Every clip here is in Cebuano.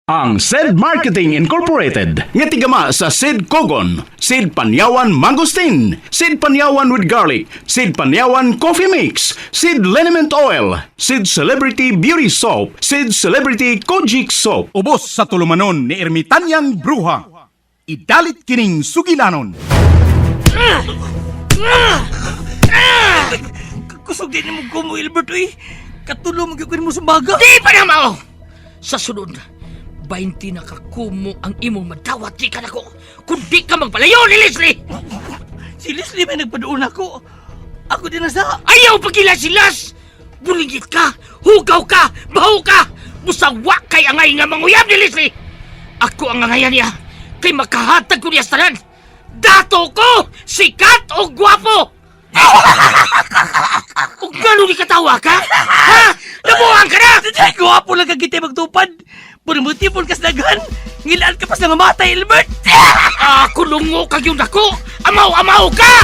Ang Sed Marketing Incorporated nga tigama sa Sed Kogon, Sed Panyawan Mangosteen, Sed Panyawan with Garlic, Sed Panyawan Coffee Mix, Sed Liniment Oil, Sed Celebrity Beauty Soap, Sed Celebrity Kojic Soap. Ubos sa tulumanon ni Ermitanyang Bruha. Idalit kining sugilanon. Kusog din mo ko mo, Ilbert, uy. Katulo mo gyud mo sa baga. Di pa na mao! Sa sunod, 20 na kakumo ang imong madawat di ka nako. Kung di ka magpalayo ni Leslie! Si Leslie may nagpaduon ako. Ako din na sa... Ayaw pagila si Las! Bulingit ka! Hugaw ka! Baho ka! Busawa kay angay nga manguyab ni Leslie! Ako ang angayan niya kay makahatag ko niya sa tanan! Dato ko! Sikat o gwapo! O gano'n ni katawa ka? Ha? Nabuang ka na! Ay, gwapo lang kag kita magtupad. Puro kas daghan. Ngilaan ka pa sa mamatay, Ilbert. Ako lungo kag yung dako! Amaw-amaw ka!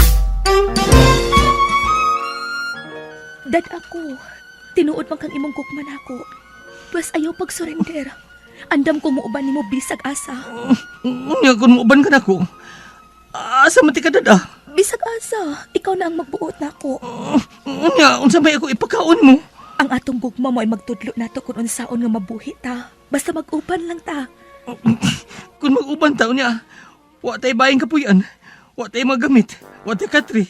Dad ako, tinuod man kang imong gugma nako. Pwes ayaw pag-surrender. Andam ko muuban nimo bisag asa. Unya, kung muuban ka na ko. Asa man ti ka dada? Bisag asa, ikaw na ang magbuot nako. Unya, unsa may ako ipakaon mo? Ang atong gugma mo ay magtudlo nato kung unsaon nga mabuhi ta. Basta mag-uban lang ta. Kung mag-uban ta, unya, wa tay bayang kapuyan. Wa tay magamit. Wa tay katri.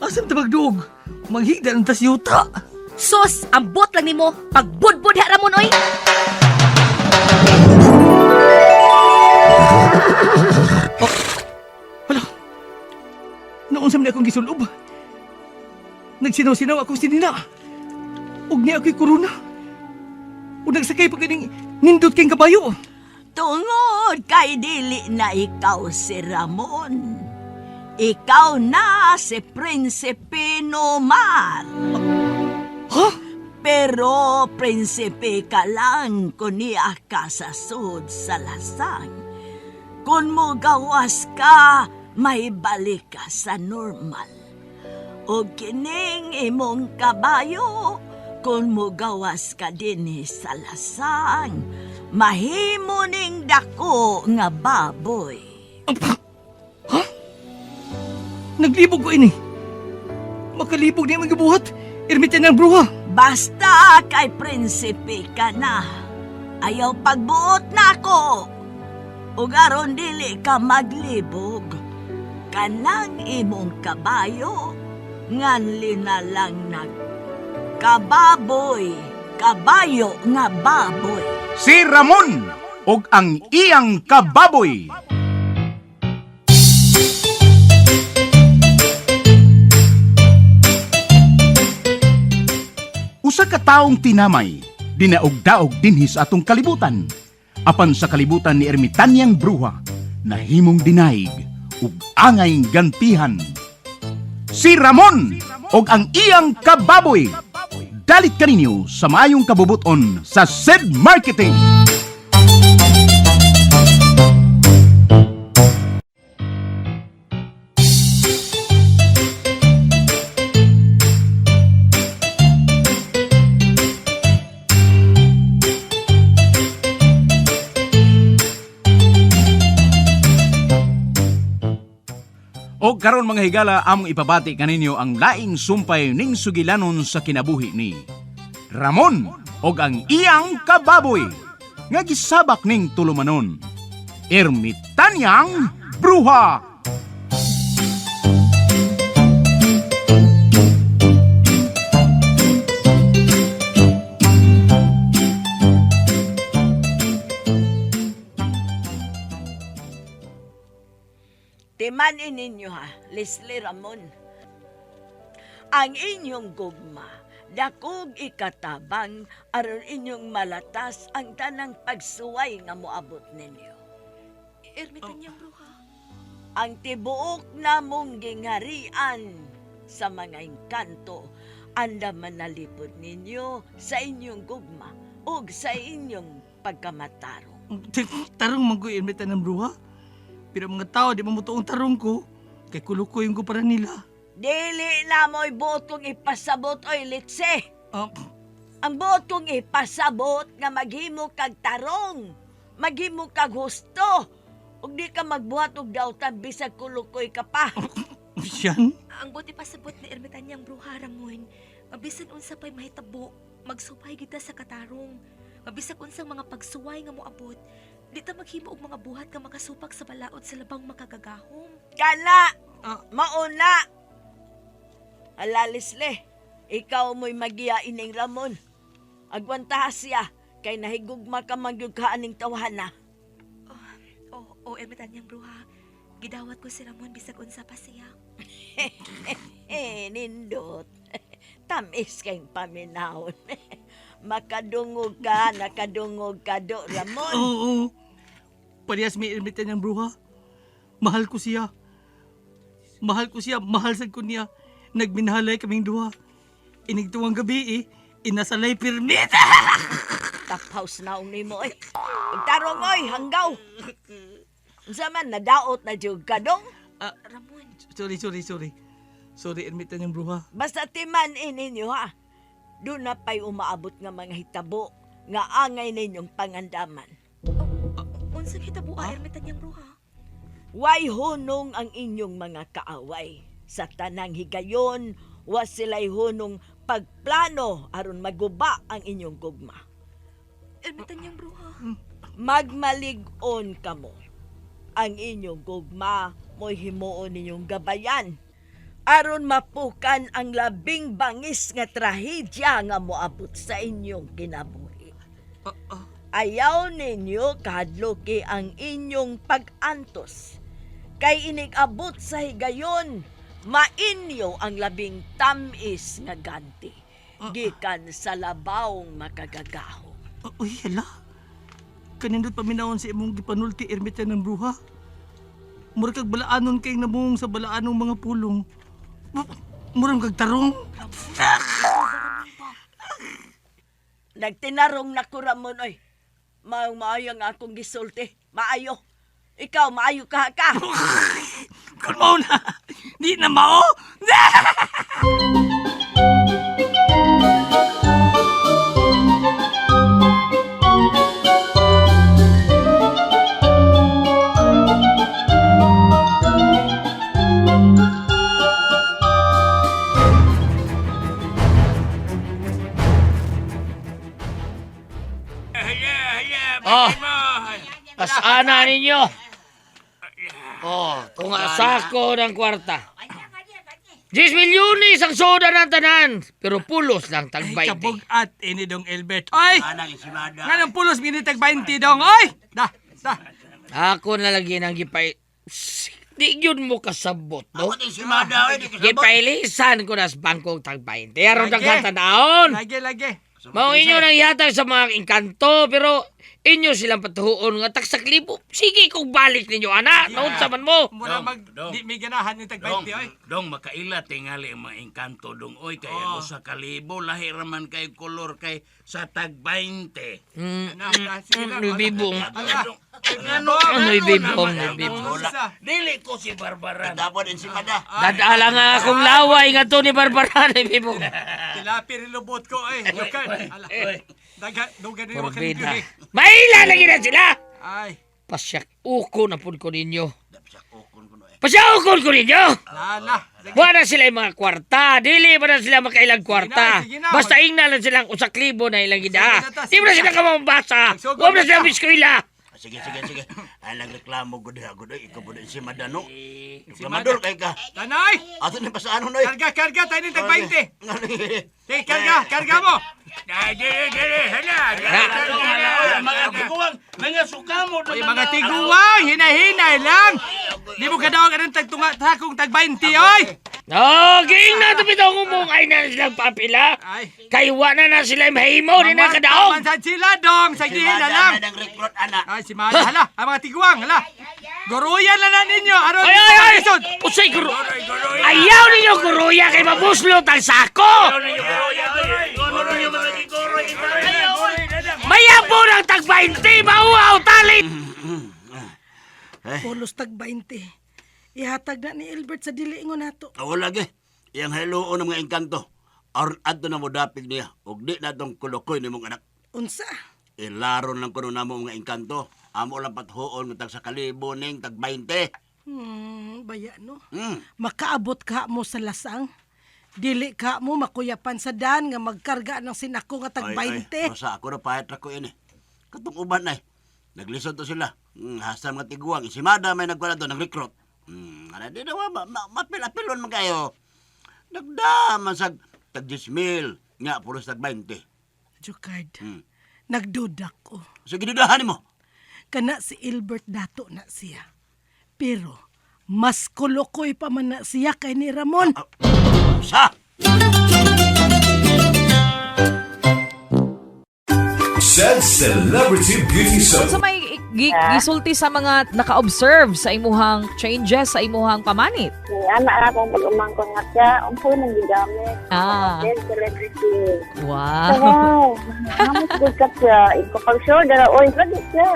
Asa man ta magduog? Maghigda ng tas yuta. Sos, ambot lang nimo. Pagbudbud ha ramon oy. Hala. Noon sa akong gisulob. Nagsinaw-sinaw akong sinina. Ug niya ako'y korona. Ug nagsakay pa kining nindot kayong kabayo. Tungod kay dili na ikaw si Ramon. Ikaw na si Prinsipe Nomar. Ha? Pero prinsipe ka lang kung niya ka sa sud sa lasang. Kung mo gawas ka, may balik ka sa normal. O kining imong kabayo, kung mo gawas ka dinhi sa lasang, mahimo ning dako nga baboy. Naglibog ko ini. Makalibog niya magibuhat. Ermitan ng bruha. Basta kay prinsipe ka na. Ayaw pagbuot na ako. Ug aron dili ka maglibog. Kanang imong kabayo, nganli na lang nag kababoy, kabayo nga baboy. Si Ramon og ang iyang kababoy. Usa ka taong tinamay, dinaog-daog dinhi sa atong kalibutan. Apan sa kalibutan ni Ermitanyang Bruha, nahimong dinaig ug angay gantihan. Si Ramon og ang iyang kababoy. Dalit kaninyo sa maayong kabubuton sa Sed Marketing. O karon mga higala among ipabati kaninyo ang laing sumpay ning sugilanon sa kinabuhi ni Ramon og ang iyang kababoy nga gisabak ning tulumanon. Ermitanyang Bruha. Timanin ninyo ha, Leslie Ramon. Ang inyong gugma, dakog ikatabang aron inyong malatas ang tanang pagsuway nga moabot ninyo. Ermitanyang Bruha. Ang tibuok namong gingharian sa mga engkanto, andaman nalipod ninyo sa inyong gugma ug sa inyong pagkamatarong. Tarong man ko ermitan ng bruha. Pero mga tao di mo mutuong tarong ko. Kay kulukoy ko para nila. Dili na mo'y buot kong ipasabot oy litse. Ah, Ang buot kong ipasabot nga maghimo kag tarong. Maghimo kag husto. Ug di ka magbuhat og dautan bisag kulukoy ka pa. Yan? Ang buti pasabot ni Ermitanyang Bruha, Ramon. Mabisan unsa pa'y mahitabo, magsupay kita sa katarong. Mabisag unsang mga pagsuway nga moabot, di ta maghimo og mga buhat nga makasupak sa balaod sa labang makagagahom. Kana, Ah. mauna. Ala, Leslie, ikaw mo'y magiya ining Ramon. Agwantaha siya, kay nahigugma ka man gyud ka aning tawhana. Oh, oh, Ermitanyang Bruha, gidawat ko si Ramon bisag unsa pa siya. Eh, nindot. Tamis kayong paminahon. Makadungog ka, nakadungog ka do, Ramon. Oo. Parehas may ermitan niyang bruha. Mahal ko siya. Mahal ko siya, mahal sad ko niya. Nagminhalay kaming duha. Inigtuwang gabi eh, inasalay pirmita. Tapaws na ni mo, eh. Tarong, oy, hanggaw. Unsa man, nadaot na jud ka dong. Ramon, Sorry, sorry, sorry. Sorry, ermitan niyang bruha. Basta timan ninyo, ha. Doon na pa'y umaabot nga mga hitabo nga angay ninyong pangandaman. unsang hitaboa, Ermitanyang Bruha? Way hunong ang inyong mga kaaway. Sa tanang higayon, wa sila'y hunong pagplano aron maguba ang inyong gugma. Ermitanyang Bruha. Magmalig-on kamo. Ang inyong gugma mo'y himuon ninyong gabayan. Aron mapukan ang labing bangis nga trahedya nga moabot sa inyong kinabuhi. Ayaw ninyo kahadluki ang inyong pag-antos. Kay inig-abot sa higayon, mainyo ang labing tamis nga ganti. Gikan sa labawng makagagahom. Uy, hala. Kanindot paminawon sa imong gipanulti ermitan ng bruha. Murag kag balaanon kay nabuhong sa balaanong mga pulong. Murag kag tarong. Nagtinarong na ko Ramon, oy. Maayong maayo ang akong gisulti. Maayo. Ikaw, maayo ka ka. Kun mao na. Di na mao. Oh, pasana ninyo. Oh, kung sako ng kwarta. 10 milyones ang soda ng tanan, pero pulos lang tag Ay, 20. kabog-at ini dong Elbert. Oy! Nganong pulos minitag 20 dong. Oy! Da, da. Ako na lagi nang gipay... Di yun mo kasabot, no? Gipailisan ko na sa bangkong tag 20. Aron Lagi. daghan tanahon. Lagi, lagi. Mao inyo nang ihatag sa mga engkanto, pero inyo silang patuhuon nga tagsak libo. Sige kung balik ninyo, ana. Naunsa man mo. Mura mag di may ganahan ni tag 20 oy. Dong, makaila tingali ang mga engkanto dong. Oy, kay Oh. ang usa ka libo, lahi raman kay kolor kay sa tag 20. Na, na, sige na. Ano, bibong? Ala. Ngano, Ano, ibibong, ibibong. Wala. Dili ko si Barbara. Dadala nga akong laway nga to ni Barbara ni Bibong. Tilapi rin lubot ko oy. Lukan. Ala. Daga, dugan ni Porbida. eh. Maila lagi na sila! Ay, Pasyak uko na pud ko ninyo. Pasyak ukon ko ninyo! lala. Sige. Wala sila yung mga kwarta. Dili pa na sila makailang kwarta. Sige na, sige na. Basta ingna lang silang usak libo na ilang gida. Sige na ta, Di sige mo na na. sila kamabasa. Magsugod Huwag na na sila ta. biskwila. Sige, sige, sige. Ay, nagreklamo gud ha, gud. Ikaw gud si Madano. Reklamador kay ka. Tanay! Ato ni pasaan noy. Karga, karga, tayo ni tag 20. Sige, karga, karga mo. Dili, dili, hala. Mga tiguang, mga sukamo. Oy, mga tiguang, hinahinay lang. Di mo kadaog anong tagtunga takong tag 20, oy. No, giingna to bitaw ngumong ay na silang papila. Ay. Kay wa na na sila mahimo ni na kadaog. Man sad sila dong, sige na lang. Nang recruit ana. Ay, si Mala, hala, ang mga tiguang, hala. Guruyan na na ninyo, aron Ay, ay, ay! Lisod. Usay, guru... Ayaw ninyo guruya kay mabuslot ang sako! Mayabo ng tag 20, mauaw tali! Pulos tag 20. Ihatag na ni Albert sa dili ingon nato. Wala ge. Iyang hiluon ng mga engkanto. Aron adto na mo dapig niya. Ug di na tong kulukoy nimong anak. Unsa? Ilaron lang kuno namo mga engkanto. Amo lang pathuon nga tag sa kalibo ning tag 20. Baya no. Hmm. Makaabot ka mo sa lasang. Dili ka mo makuyapan sa daan nga magkarga ng sinako nga tag Ay, 20. ay, Rosa, ako na pahit ra ko ini. Katong uban ay. Naglisod to sila. Hasta mga tiguang. Si Mada may nagwala doon, nag-recruit. Ano, di na, mapil-apilon man kayo. Nagdaman sa tag 10,000. Nga, pulos tag 20. Jokard, Hmm. nagduda ko. So, gidudahan mo. Kana si Ilbert dato na siya. Pero mas kulukoy pa man na siya kay ni Ramon. Sa! Said Celebrity Beauty Soap. Sa may gisulti sa mga naka-observe sa imuhang changes sa imuhang pamanit. Ni ana akong pag-umangkon nga siya, unsay man gigamit. Then celebrity. So, Wow. wow, namos good ka siya. Iko pag sure dara oy, lagi siya.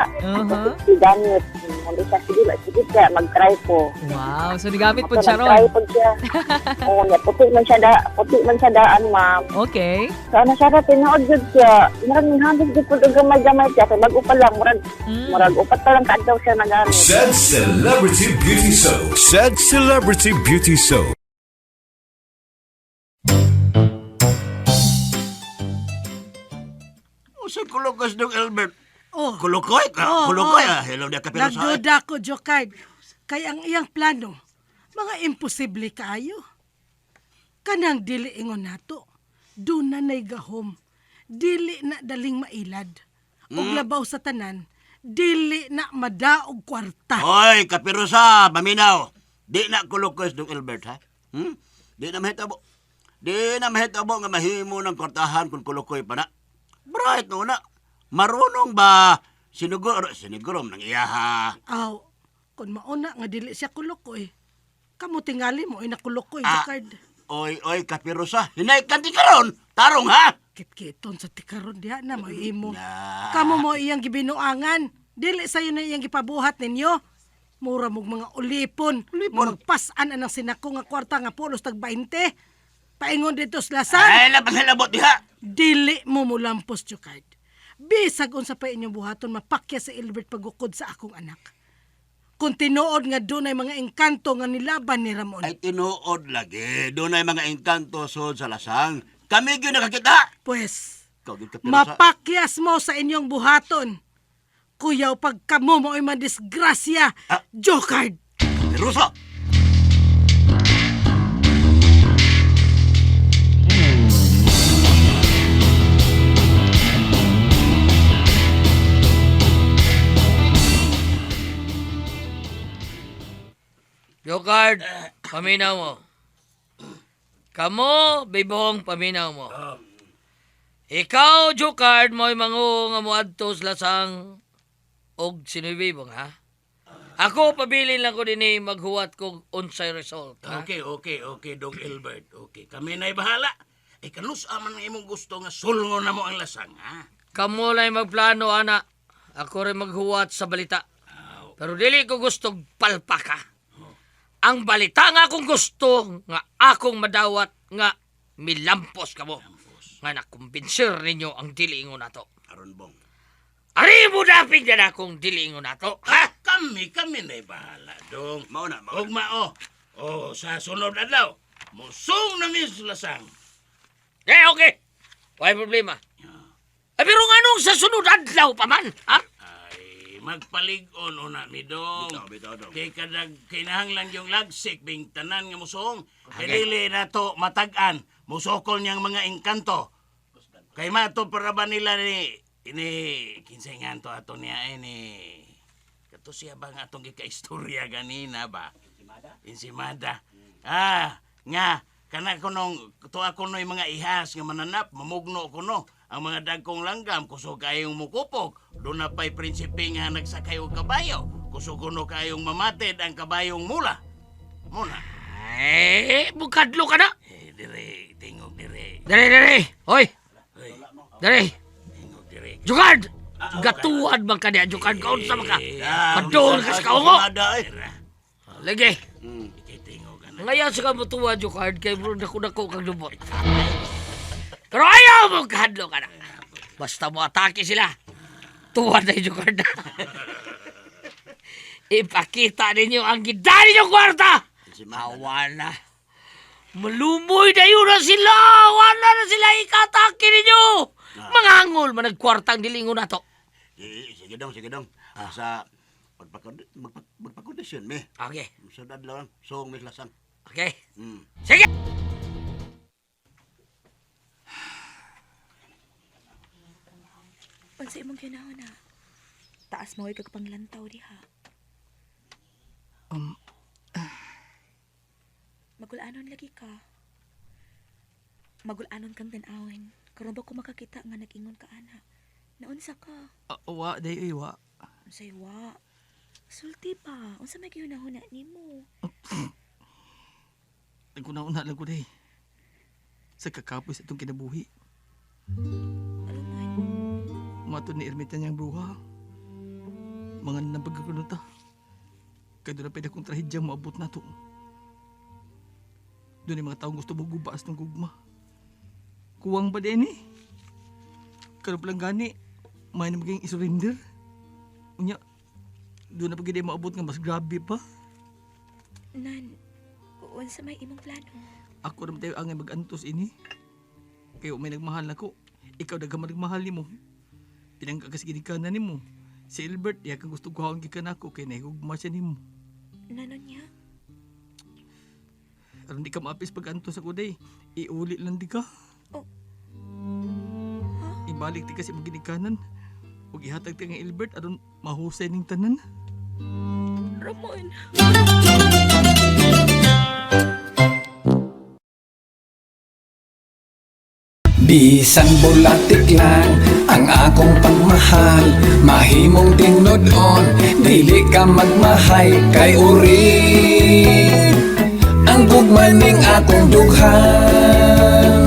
Gigamit. Muli siya sige, sige siya mag-try ko. Wow. So nigamit po siya Mag-try ron. po siya. Oo, niya puti man siya da, puti man siya daan, ma'am. Okay. So ano siya ra tinuod gud siya. Murag nihamit gud pud og gamay-gamay siya kay bag-o pa lang murag murag upat pa lang kaadlaw siya nagamit. Said Celebrity Beauty Soap. Said Celebrity Beauty Soap. Usa kulokos dong Albert. Oh. Kulukoy ka? Oh, Kulukoy oh. ah. Hello, di ka pero sa... Nagduda ko, Jokard. Kay ang iyang plano, mga imposible kaayo. Kanang dili ingon nato, doon na nay gahom. Dili na daling mailad. Ug labaw sa tanan, dili na madaog kwarta. Hoy, kapirusa, paminaw. Di na kulokos dong Albert, ha? Hmm? Di na mahitabo. Di na mahitabo nga mahimo ng kwartahan kung kulukoy pa na. Bright no na. Marunong ba sinuguro, sinigurom ng iya ha? Aw, kung mauna nga dili siya kulukoy, kamo tingali mo ay nakulukoy, Ah. Jokard. Oy, oy, kapirusa. Hinay ka di karon. Tarong ha? Kitkiton sa tikaron diha na mo imo. Na. Kamo mo iyang gibinuangan. Dili sayo na iyang gipabuhat ninyo. Mura mog mga ulipon. Ulipon. Magpas-an anang sinako nga kwarta nga pulos tag 20. Paingon dito sa lasang. Ay, labang hilabot diha. Dili mo mulampos, Jokard. Bisag unsa pa inyong buhaton mapakya sa Ilbert pagukod sa akong anak. Kung tinuod nga dunay mga engkanto nga nilaban ni Ramon. Ay, tinuod lagi. Doon ay mga engkanto sod sa lasang. Kami gyud nakakita. Pues, Ikaw gyud kapirusa. mapakyas mo sa inyong buhaton. Kuyaw pagkamo mo ay madisgrasya, Ah. Jokard! Kapirusa. Jokard, paminaw mo. Kamo, bibong, paminaw mo. Ikaw, Jokard, mo'y mangu nga moadto sa lasang og sinubibong, ha? Ako, pabilin lang ko dinhi maghuwat kog unsay result, ha? Okay, okay, okay, Dong Albert. Okay, kami na'y bahala. Ay, kanus man ang imong gusto nga sulngo na mo ang lasang, ha? Kamo la'y magplano, ana. Ako rin maghuwat sa balita. Pero dili ko gusto palpaka. Ang balita nga akong gusto, nga akong madawat, nga milampos ka mo. Nga nakumbinsir ninyo ang dili ingon nato. Aron bong. Ari mo dapig na akong dili ingon nato, ha? Kami, kami na'y bahala, Dong. Mao na, mao na. Ug mao. Oh, sa sunod adlaw, musung na mi sa lasang. Eh, okay. Why problema? Ay, pero nga nung sa sunod adlaw pa man, ha? Ay, magpalig-on una mi, Dong. Bitaw, bitaw, Dong. Kay kadag kinahanglan yung lagsik bing tanan nga musong. Kay dili na to matag-an, musokol niyang mga engkanto. Kay mato para ba nila ni ini kinsay nga to ato niya eh, ni kato siya ba nga atong gikaistorya ganina ba? Insimada. Ah, nga kana kunong tuwa kuno yung mga ihas nga mananap, mamugno kuno ang mga dagkong langgam kusog kayong mukupok. Doon na pa'y prinsipe nga nagsakay og kabayo. Kusog kuno kayong mamatid ang kabayong mula. Muna. Eh, bukadlo ka na. Eh, dire, tingog dire. Dere, dere. Hoy. Dere. Tingog dire. Jugard! Gatuan man ka niya, Jugard. Kaunsa man ka. Padung ka sa kaungo. Ada, eh. Lagi. Ikay tingog ana. Ngayon sa kamutuwa, Jugard, kay bro, dako-dako kang lubot. Pero ayaw mo kahadlo ka na. Basta mo atake sila. Tuwa na yung Jugard. Ipakita ninyo ang gidani ninyong kwarta! Awa na. Malumoy na yun na sila! Wala na sila ikatake ninyo! Mga angol man nagkwartang dilingon na to. Eh, sige dong, sige dong. Ah, sa magpakondisyon mi. Okay. Sa adlaw lang, song mi lasang. Okay. Sige! Unsa imong ginahon na? Taas mo kag panglantaw diha. Magulanon lagi ka. Magulanon kang tan-awin. Karon ba ko makakita nga nag-ingon ka ana? Naunsa ka? Ah, wa, day, uy, wa. Unsay wa? Sulti pa. Unsa may gihunahuna nimo? Naguna-una lang ko, day. Sa kakapoy sa itong kinabuhi. Ramon, Matod ni Ermita niyang bruha. Mga nabagkakuno ta. Kaya doon na pwede akong trahedya maabot na to. Doon yung mga taong gusto mo gubaas ng gugma. Kuwang ba din eh? Karon palang gani, may na maging isurrender. Unya, doon na pag maabot nga mas grabe pa. Nan, unsa may imong plano? Ako naman tayo ang mag-antos ini. Kayo may nagmahal nako. Ikaw daghang nagmahal nimo. Pinangka kasi ginikanan nimo. Si Albert, iya kang gusto kuhaon gikan nako kay nahigugma siya nimo. Nanon niya? Aron di ka maapis pag-antos ako day. Iuli lang di ka. Oh. Ibalik ti kasi maginikanan. Ug ihatag ti ang Albert aron mahusay ning tanan. Ramon. Bisan bulatik lang ang akong pagmahal, mahimong tinod-on, dili ka magmahay kay uri ang gugma ning akong dughan.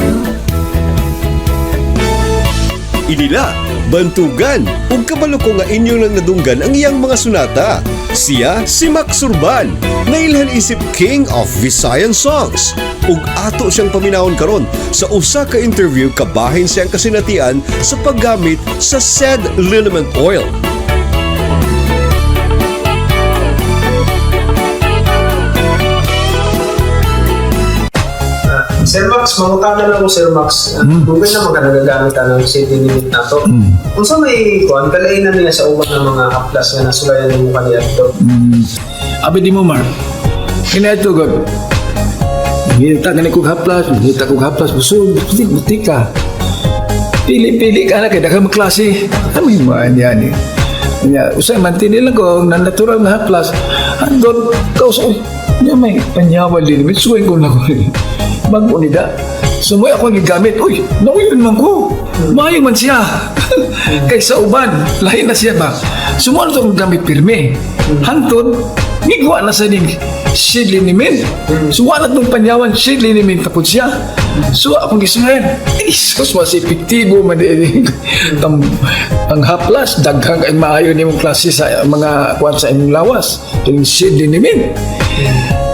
Inila, bantugan, ug kabalo ko nga inyo lang nadunggan ang iyang mga sunata. Siya si Max Urban, nailhan isip King of Visayan Songs. Ug ato siyang paminawon karon sa usa ka interview kabahin siyang kasinatian sa paggamit sa said liniment oil. Sir Max, mangutana lang ko Sir Max. Dugay na mga nagagamit ang city limit na to. Unsa may kuan kalainan nila sa uban ng mga haplas nga nasulayan nimo kaniadto? Abi di mo, Mark. Kinato god. Ngita gani kog haplas, ngita kog haplas, busog, butik, butik ka. Pili-pili ka na kay daghang klase. Ano yung mga niya ni? Nya, usay man tinil lang ko ang natural nga haplas. Andot ka uy, nya may panyawan din. May suway ko na ko. Bago ni da. Sumoy ako ang gigamit. Uy, nauyon man ko. Maayo man siya. Kaysa uban, lahi na siya ba? Sumuan to ang gamit pirmi. Hantod, ngigwa na sa ning Shidley ni Min. So wala tong panyawan, Shidley ni Min tapod siya. So akong gisuhan, Jesus, mas epektibo man di Tam, ang haplas, daghang ay maayo nimong klase sa mga kuan sa imong lawas. Kining Shidley ni Min.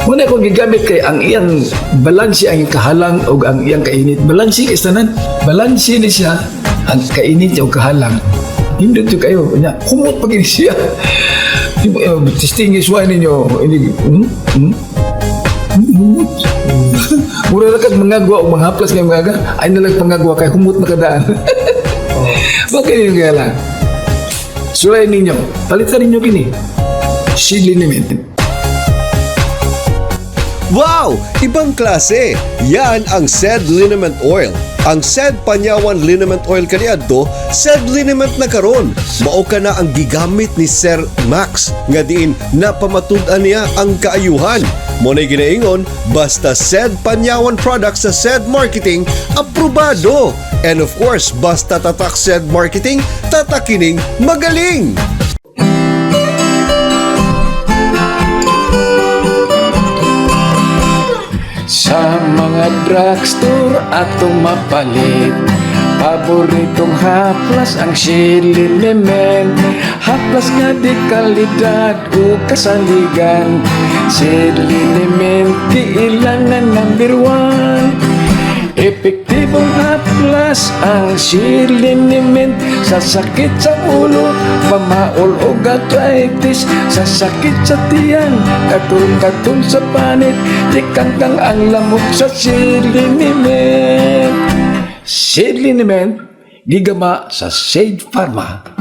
Muna akong gigamit kay ang iyang balanse ang iyang kahalang o ang iyang kainit. Balanse kay tanan. Balanse ni siya ang kainit o kahalang. Hindot yun kayo. Nya, humot pa gini siya. Testing is why ninyo. Ini, Humot. Mura ra kag mangagwa o manghaplas nga mga ay nalag pangagwa kay humot na kadaan. Bakit yun kaya lang? Sulay ninyo. Palitan ninyo kini. Shidley ni Min. Wow! Ibang klase! Yan ang said liniment oil. Ang said Panyawan liniment oil kaniadto, said liniment na karon. Mao ka na ang gigamit ni Sir Max nga diin napamatud-an niya ang kaayuhan. Mo na'y ginaingon, basta said Panyawan products sa said marketing, aprobado. And of course, basta tatak said marketing, tatakining magaling! Sa mga drugstore atong mapalit, paboritong haplas ang chili lemon. Haplas nga di kalidad o kasaligan. Chili lemon, kailangan number one. Epektibong haplas ang siliniment sa sakit sa ulo, pamaol o arthritis, sa sakit sa tiyan, katul-katul sa panit, tikangkang ang lamok sa siliniment. Siliniment, gigama sa Sage Pharma.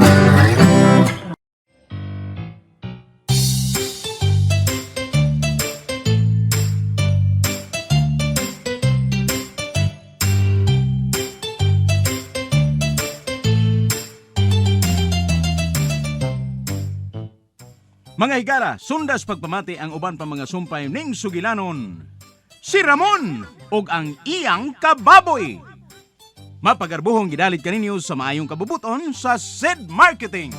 Mga higala, sundas pagpamati ang uban pa mga sumpay ning sugilanon. Si Ramon og ang iyang kababoy. Mapagarbuhong gidalit kaninyo sa maayong kabubuton sa SED Marketing.